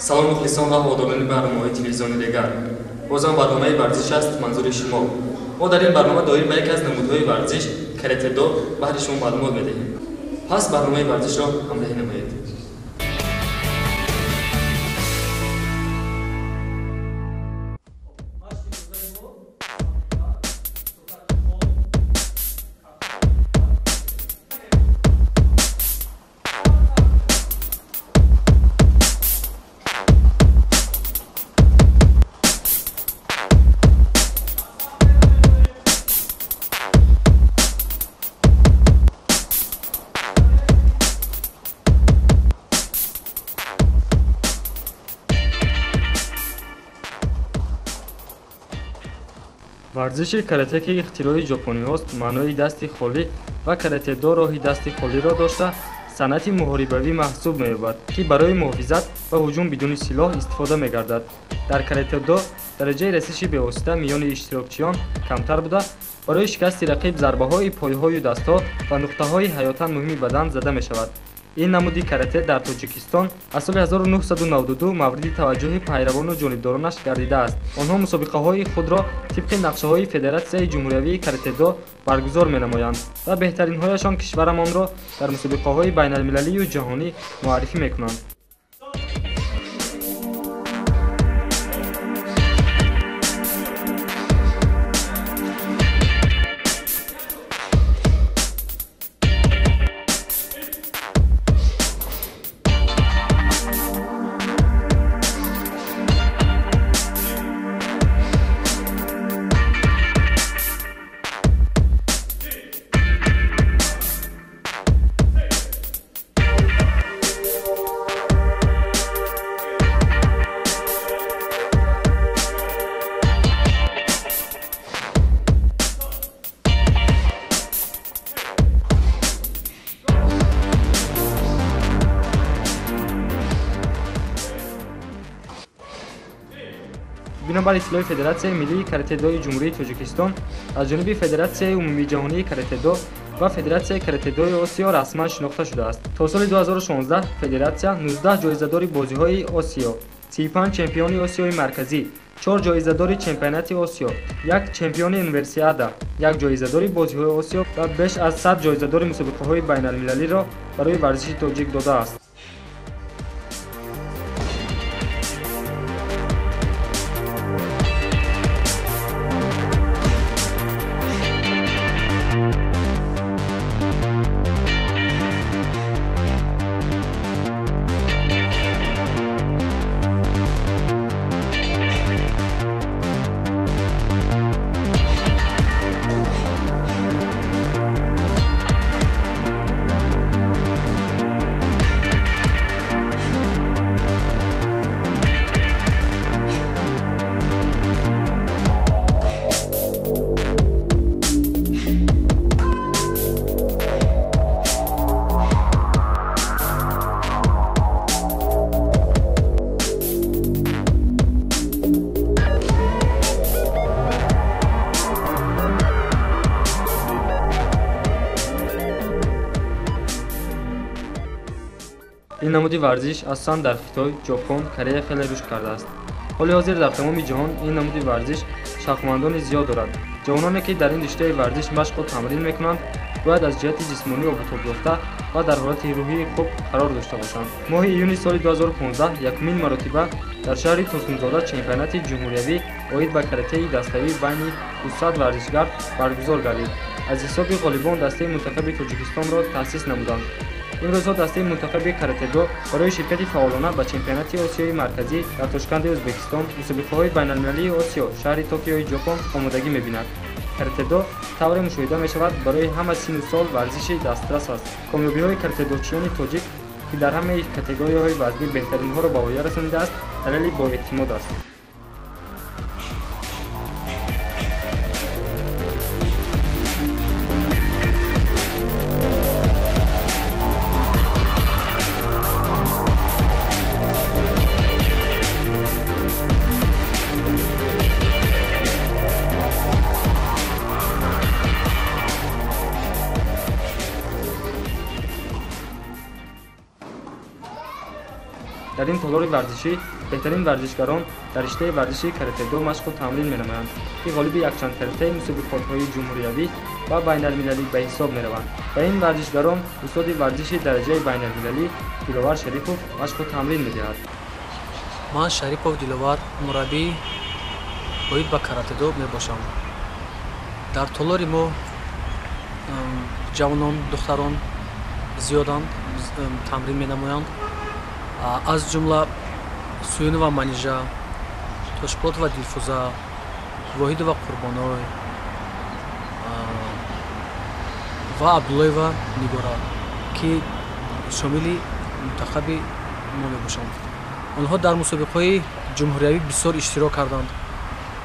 Салом мухлисон ва ҳаводорони барномаҳои телевизиони Регар. Бозам барномаи варзиш аст манзури шумо. Мо дар ин барнома доир ба яке аз намудҳои варзиш каратэ-до баҳри шумо маълумот медиҳем. Пас барномаи варзишро ҳамроҳӣ намоед. Варзиши карате, ки ихтирои ҷопониҳост, маънои дасти холӣ ва карате-до роҳи дасти холиро дошта, санъати муҳорибавӣ маҳсуб меёбад, ки барои муҳофизат ва ҳуҷум бидуни силоҳ истифода мегардад. Дар карате-до дараҷаи расиши бевосита миёни иштирокчиён камтар буда, барои шикасти рақиб зарбаҳои пойҳою дастҳо ва нуқтаҳои ҳаётан муҳими бадан зада мешавад. Ин намуди карате дар Тоҷикистон аз соли 1992 мавриди таваҷҷӯҳи пайравону ҷонибдоронаш гардидааст. Онҳо мусобиқаҳои худро тибқи нақшаҳои Федератсияи ҷумҳуриявии карате-до баргузор менамоянд ва беҳтаринҳояшон кишварамонро дар мусобиқаҳои байналмилалию ҷаҳонӣ муаррифӣ мекунанд. Бинобар истилоҳи Федератсияи миллии карате-дои Ҷумҳурии Тоҷикистон аз ҷониби Федератсияи умумиҷаҳонии карате-до ва Федератсияи карате-дои Осиё расман шинохта шудааст. То соли 2016 федератсия 19 ҷоизадори бозиҳои Осиё, 35 чемпиони Осиёи Марказӣ, 4 ҷоизадори чемпионати Осиё, 1 чемпиони универсиада, 1 ҷоизадори бозиҳои Осиё ва беш аз 100 ҷоизадори мусобиқаҳои байналмилалиро барои варзиши тоҷик додааст. Ин намуди варзиш асосан дар Хитой, Ҷопон, Корея хеле рушд кардааст. Ҳоли ҳозир дар тамоми ҷаҳон ин намуди варзиш шавқмандони зиёд дорад. Ҷавононе, ки дар ин риштаи варзиш машқу тамрин мекунанд, бояд аз ҷиҳати ҷисмонӣ обутобёфта ва дар ҳолати рӯҳии хуб қарор дошта бошанд. Моҳи июни соли 2015 якумин маротиба дар шаҳри Турсунзода чемпионати ҷумҳуриявӣ оид ба каратеи даставӣ байни 200 варзишгар баргузор гардид. Аз ҳисоби ғолибон дастаи мунтахаби Тоҷикистонро таъсис намуданд. Имрӯзҳо дастаи мунтахаби карате-до барои ширкати фаъолона ба чемпионати Осиёи Марказӣ дар Тошканди Ӯзбекистон, мусобиқаҳои байналмилалии Осиё, шаҳри Токиои Ҷопон омодагӣ мебинад. Карате-до тавре мушоҳида мешавад, барои ҳама синну сол варзиши дастрас аст. Комёбиҳои каратедочиёни тоҷик, ки дар ҳамаи категорияҳои вазнӣ беҳтаринҳоро ба воя расонидааст, далели боэътимод аст. Дар ин толори варзишӣ беҳтарин варзишгарон дар риштаи варзиши каратедо машқу тамрин менамоянд, ки ғолиби якчанд каратаи мусобиқотҳои ҷумҳуриявӣ ва байналмилалӣ ба ҳисоб мераванд. Ба ин варзишгарон устоди варзиши дараҷаи байналмилалӣ Диловар Шарипов машқу тамрин медиҳад. Ман Шарипов Диловар, мураббӣ оид ба каратедо мебошам. Дар толори мо ҷавонон, духтарон зиёданд, тамрин менамоянд. Аз ҷумла Суюнова Манижа, Тошпулотова Дилфуза, Воҳидова Қурбоной ва Абдуллоева Нигора, ки шомили мунтахаби мо мебошанд. Онҳо дар мусобиқаҳои ҷумҳуриявӣ бисёр иштирок карданд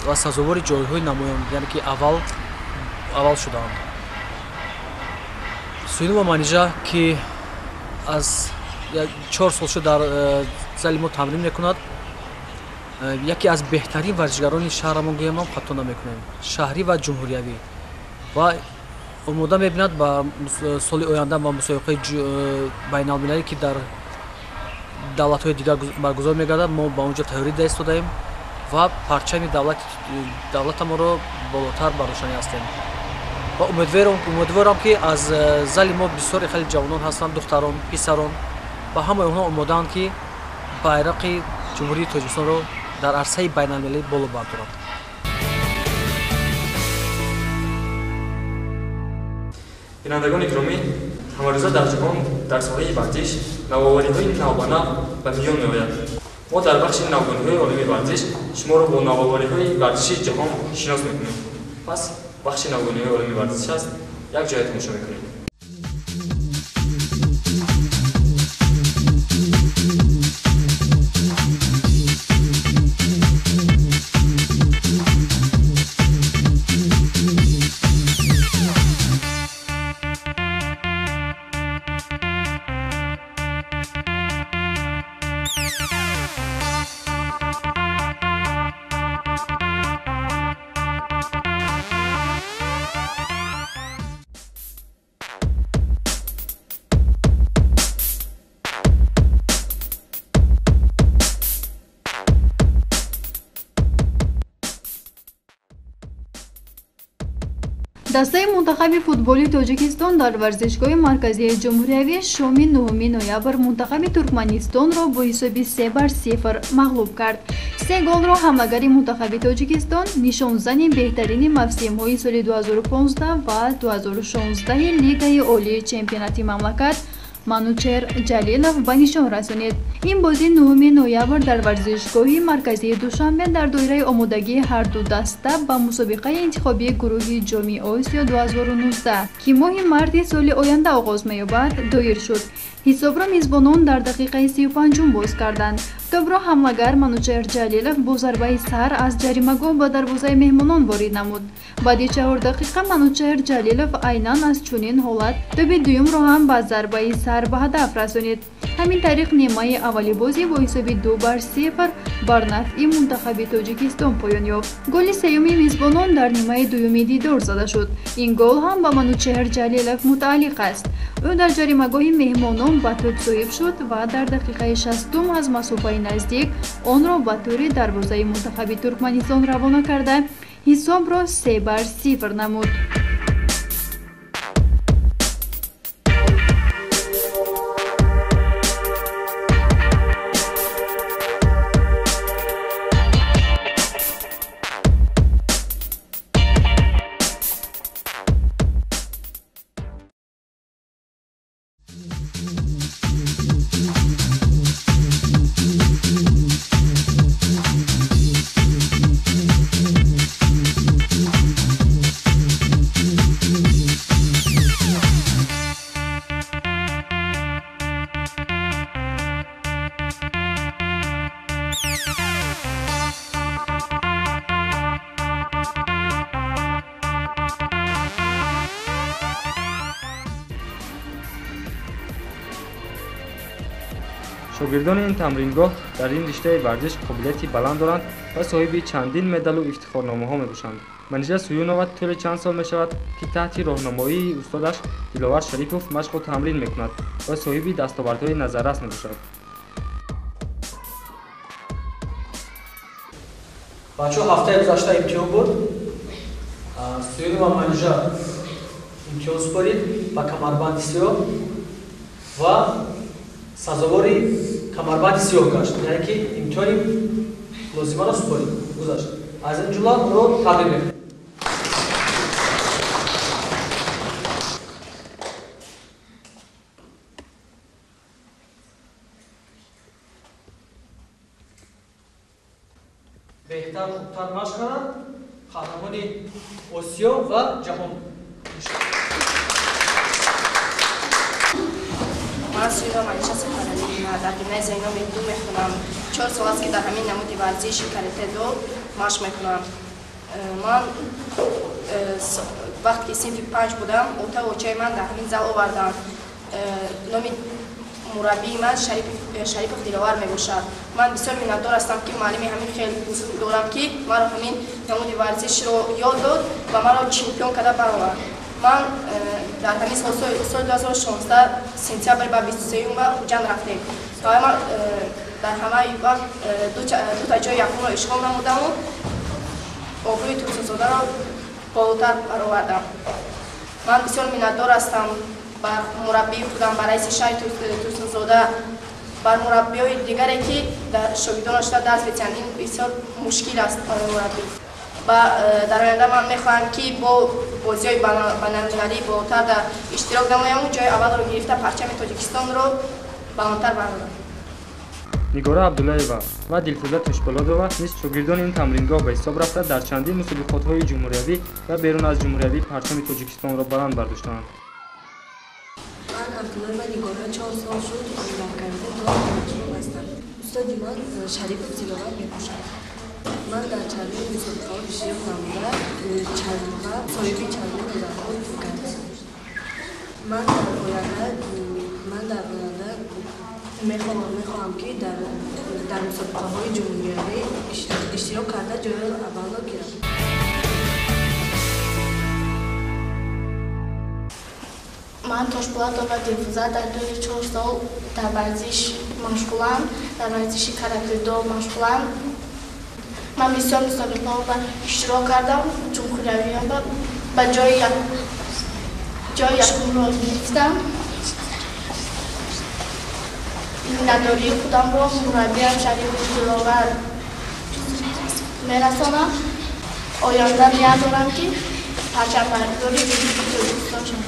ва сазовори ҷойҳои намоён, яъне ки аввал шуданд. Суюнова Манижа, ки аз 4 сол шуд дар зали мо тамрин мекунад, яке аз беҳтарин варзишгарони шаҳрамон гӯям ҳам хато намекунем, шаҳрӣ ва ҷумҳуриявӣ, ва омода мебинад ба соли оянда ба мусобиқаи байналмилалӣ, ки дар давлатҳои дигар баргузор мегардад. Мо ба он ҷо тайёрӣ дида истодаем ва парчами давлатамонро болотар бардоштанӣ ҳастем. Ва умедворам, ки аз зали мо бисёре хеле ҷавонон ҳастанд, духтарон, писарон, ва ҳамаи онҳо омодаанд, ки байрақи Ҷумҳурии Тоҷикистонро дар арсаи байналмилалӣ боло бардоранд. Бинандагони гиромӣ, ҳамарӯза дар ҷаҳон дар соҳаи варзиш навовариҳои навбанав ба миён меояд. Мо дар бахши навгониҳои олами варзиш шуморо бо навовариҳои варзиши ҷаҳон шинос мекунем. Пас бахши навгониҳои олами варзиш аст, як ҷоя тамошо мекунем. Дастаи мунтахаби футболи Тоҷикистон дар варзишгоҳи марказии ҷумҳуриявӣ шоми 9 ноябр мунтахаби Туркманистонро бо ҳисоби 3-0 мағлуб кард. Се голро ҳамлагари мунтахаби Тоҷикистон, нишонзани беҳтарини мавсимҳои соли 2015 ва 2016 Лигаи олии чемпионати мамлакат Манучер Ҷалилов ба нишон расонид. Ин бозӣ 9 ноябр дар варзишгоҳи марказии Душанбе дар доираи омодагии ҳарду даста ба мусобиқаи интихобии гурӯҳи Ҷоми Осиё 2019, ки моҳи марти соли оянда оғоз меёбад, доир шуд. Ҳисобро мизбонон дар дақиқаи 35-ум боз карданд. Тобро ҳамлагар Манучер Ҷалилов бо зарбаи сар аз ҷаримагоҳ ба дарвозаи меҳмонон ворид намуд. Баъди 4 дақиқа Манучер Ҷалилов айнан аз чунин ҳолат тоби дуюмро ҳам ба зарбаи сар ба ҳадаф расонид. Ҳамин тариқ нимаи аввали бозӣ бо ҳисоби 2-0 бар нафъи мунтахаби Тоҷикистон поён ёфт. Голи сеюми мизбонон дар нимаи дуюми дидор зада шуд. Ин гол ҳам ба Манучеҳр Ҷалилов мутааллиқ аст. Ӯ дар ҷаримагоҳи меҳмонон ба тӯб соҳиб шуд ва дар дақиқаи 60 аз масофаи наздик онро ба тӯри дарвозаи мунтахаби Туркманистон равона карда, ҳисобро 3-0 намуд. Шогирдони ин тамрингоҳ дар ин риштаи варзиш қобилияти баланд доранд ва соҳиби чандин медалу ифтихорномаҳо мебошанд. Манижа Суюнова тӯли чанд сол мешавад, ки таҳти роҳнамоии устодаш Диловар Шарипов машқу тамрин мекунад ва соҳиби дастовардҳои назаррас мебошад. Бачаҳо, ҳафтаи гузашта имтиҳон буд. Суюнова Манижа имтиҳон супорид ба камарбанди сиёҳ ва сазовори камарбанди сиёҳ гашт, яъне ки имтиҳони лозимаро супорид, гузашт. Аз ин ҷумла ӯро табрик мекунем. Беҳтар, хубтар машқ карданд, қаҳрамони Осиё ва ҷаҳон. Ман Суюнова Манижа Сафаралиевна дар гимназияи номи 2 мехонам. 4 сол аст, ки дар ҳамин намуди варзиши каратэ-до машқ мекунам. Ман вақте ки синфи 5 будам, отаву очаи ман дар ҳамин зал оварданд. Номи мураббии ман Шарипов Диловар мебошад. Ман бисёр миннатдор ҳастам, ки муаллими ҳамин хел бузург дорам, ки маро ҳамин намуди варзишро ёд дод ва маро чемпион карда баровард. Ман дар ҳамин соли 2016 сентябр ба 23 ба Хуҷанд рафтем. Ва ман дар ҳамаи вақт дута ҷои якумро ишғол намудаму обрӯи Турсунзодаро болотар баровардам. Ман бисёр миннатдор ҳастам бар мураббии худам, бар раиси шаҳри Турсунзода, бар мураббиҳои дигаре, ки дар шогирдонаш дарс медиҳанд. Ин бисёр мушкил аст барои мураббӣ. Ва дар оянда ман мехоҳам, ки бо бозиҳои байналмилалӣ болотар дар иштирок намояму ҷои аввалро гирифта парчами Тоҷикистонро баландтар бардорам. Нигора Абдуллаева ва Дилфуза Тошболодова низ шогирдони ин тамрингоҳ ба ҳисоб рафта, дар чандин мусобиқотҳои ҷумҳуриявӣ ва берун аз ҷумҳуриявӣ парчами Тоҷикистонро баланд бардоштаанд. Ман Абдуллаева Нигора, 4 сол шуд дар каратэ-до машғул ҳастам. Устоди ман Шарипов Диловар мебошад. Ман дар чандин мусобиқаҳо иштирок намуда ва соҳиби чандин медалҳо гардидам. Ман дар оянда мехоҳам, ки дар мусобиқаҳои ҷумҳуриявӣ иштирок карда ҷои аввалро гирам. Ман Тошболатова Дилфуза, дар тӯли 4 сол дар варзиш машғулам, дар варзиши каратэ-до машғулам. Ман бисёр мусобиқаҳо иштирок кардам, ҷумҳуриявиён ба ҷои якумро гирифтам. Миннатдории худамро мураббиям Шарипов Диловар мерасонам. Оянда ният дорам, ки парчамбардори Тоҷикистон шавам.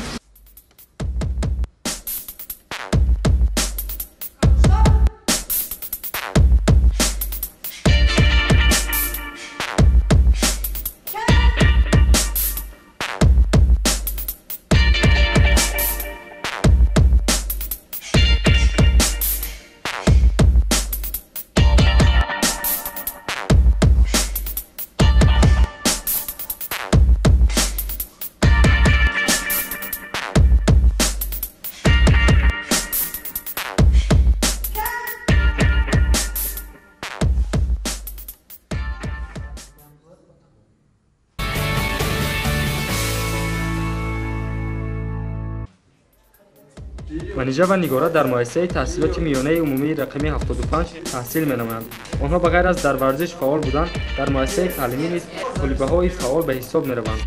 Манижа ва Нигора дар муассисаи таҳсилоти миёнаи умумии рақами 75 таҳсил менамоянд. Онҳо ба ғайр аз дар варзиш фаъол будан, дар муассисаи таълимӣ низ толибаҳои фаъол ба ҳисоб мераванд.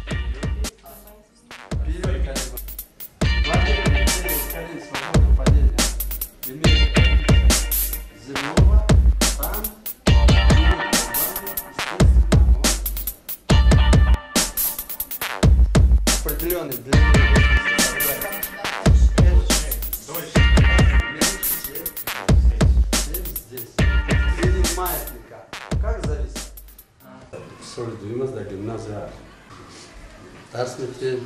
Соли дуюм аст дар гимназия дарс медиҳем.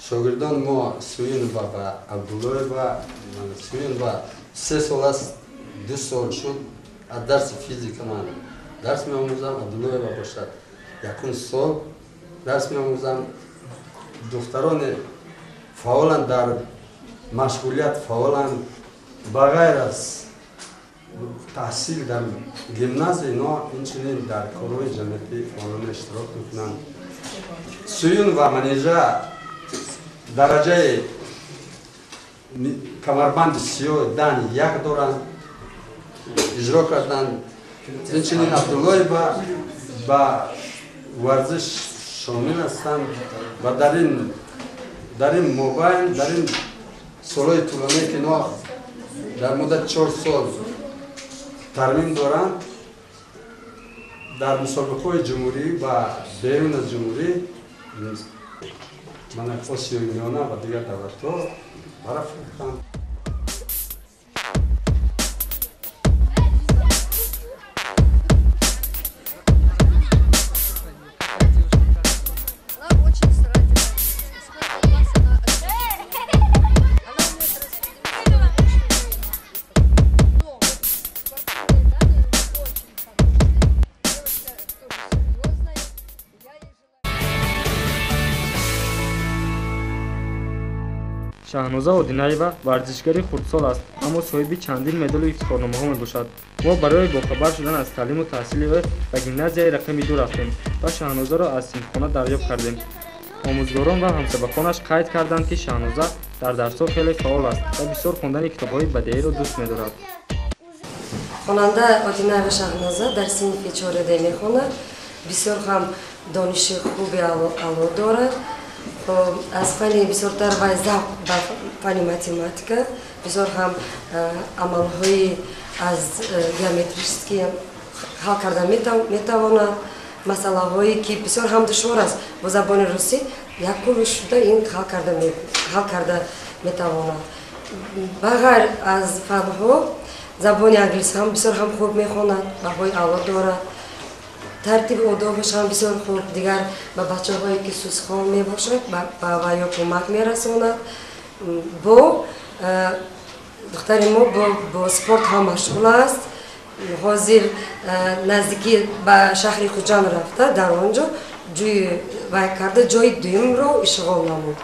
Шогирдон мо Суюнова ва Абдуллоева. Суюнова 3 сол аст, 2 сол шуд аз дарси физика ман дарс меомӯзам. Абдуллоева бошад, якум сол дарс меомӯзам. Духтарони фаъоланд, дар машғулият фаъоланд. Ба ғайр аз таҳсил дар гимназия, ино инчунин дар корҳои ҷамъиятӣ фаъолона иштирок мекунанд. Суюн ва Манижа дараҷаи камарбанди сиёҳ дан як доранд, иҷро карданд. Инчунин Абдуллоева Ба варзиш шомил ҳастанд ва дар ин мобайн, дар ин солҳои тӯлоние, ки инҳо дар муддати 4 сол тармим доранд, дар мусобиқаҳои ҷумҳурӣ ва берун аз ҷумҳурӣ, мана Осиёи Миёна ва дигар давлатҳо барафрохтанд. Шаҳноза Одинаева варзишгари хурдсол аст, аммо соҳиби чандин медалу ифтихорномаҳо мебошад. Мо барои бохабар шудан аз таълиму таҳсили ӯ ба гимназияи рақами 2 рафтем ва Шаҳнозаро аз синфхона дарёфт кардем. Омӯзгорон ва ҳамсабақонаш қайд карданд, ки Шаҳноза дар дарсҳо хеле фаъол аст ва бисёр хондани китобҳои бадеиро дӯст медорад. Хонанда Одинаева Шаҳноза дар синфи 4 мехонад, бисёр ҳам дониши хуби аъло дорад. Аз фани бисёртар вай завқ ба фани математика, бисёр ҳам амалҳои аз геометрически ҳал карда метавонад, масъалаҳое ки бисёр ҳам душвор аст бо забони русӣ якум шуда ин ҳал карда метавонад. Ба ғайр аз фанҳо забони англисӣ ҳам бисёр ҳам хуб мехонад, баҳои аъло дорад. Тартиби одобаш ҳам бисёр хуб, дигар ба бачаҳое ки сусхон мебошад, ба ваё кӯмак мерасонад. Бо духтари мо бо спорт ҳам машғул аст. Ҳозир наздикӣ ба шаҳри Хуҷанд рафта, дар он ҷо ҷӯи вай карда ҷои дуюмро ишғол намуд.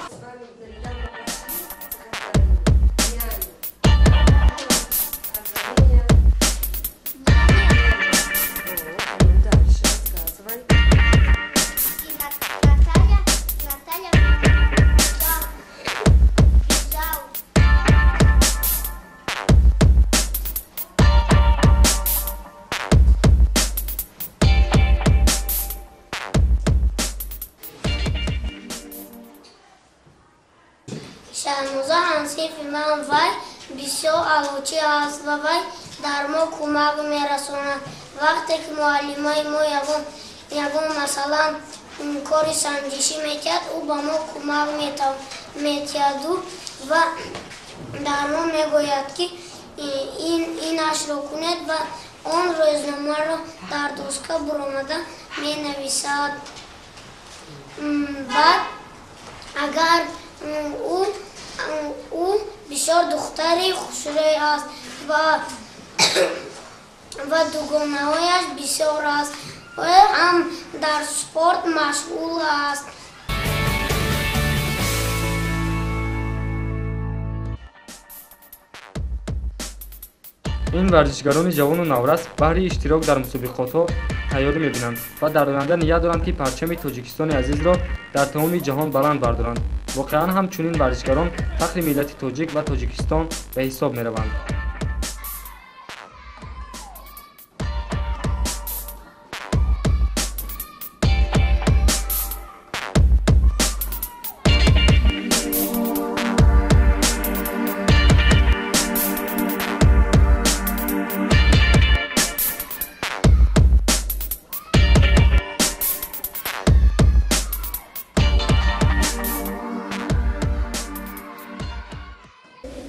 Шаҳноза ҳамсинфи ман вай бисёр аълочӣ аст ва вай дар мо кӯмак мерасонад. Вақте ки муаллимаи мо ягон масалан кори санҷишӣ метиҳад, ӯ ба мо кӯмак метиҳаду ва дар мо мегӯяд, ки инашро кунед ва он рӯзномаро дар доска буромада менависад. Баъд агар ӯ бисёр духтари хушрӯй аст ва дугонаҳояш бисёр аст. Ӯ ҳам дар спорт машғул аст. Ин варзишгарони ҷавону наврас баҳри иштирок дар мусобиқотҳо тайёрӣ мебинанд ва дар оянда ният доранд, ки парчами Тоҷикистони азизро дар тамоми ҷаҳон баланд бардоранд. Воқеан ҳам чунин варзишгарон фахри миллати тоҷик ва Тоҷикистон ба ҳисоб мераванд.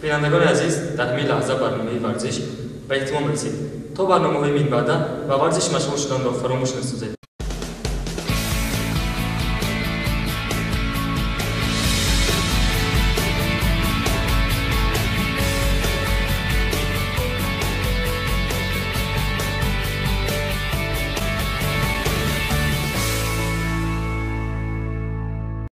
Бинандагони азиз, дар ҳамин лаҳза барномаи варзиш ба итмом расид. То барномаҳои минбаъда ба варзиш машғул шуданро фаромӯш насозед.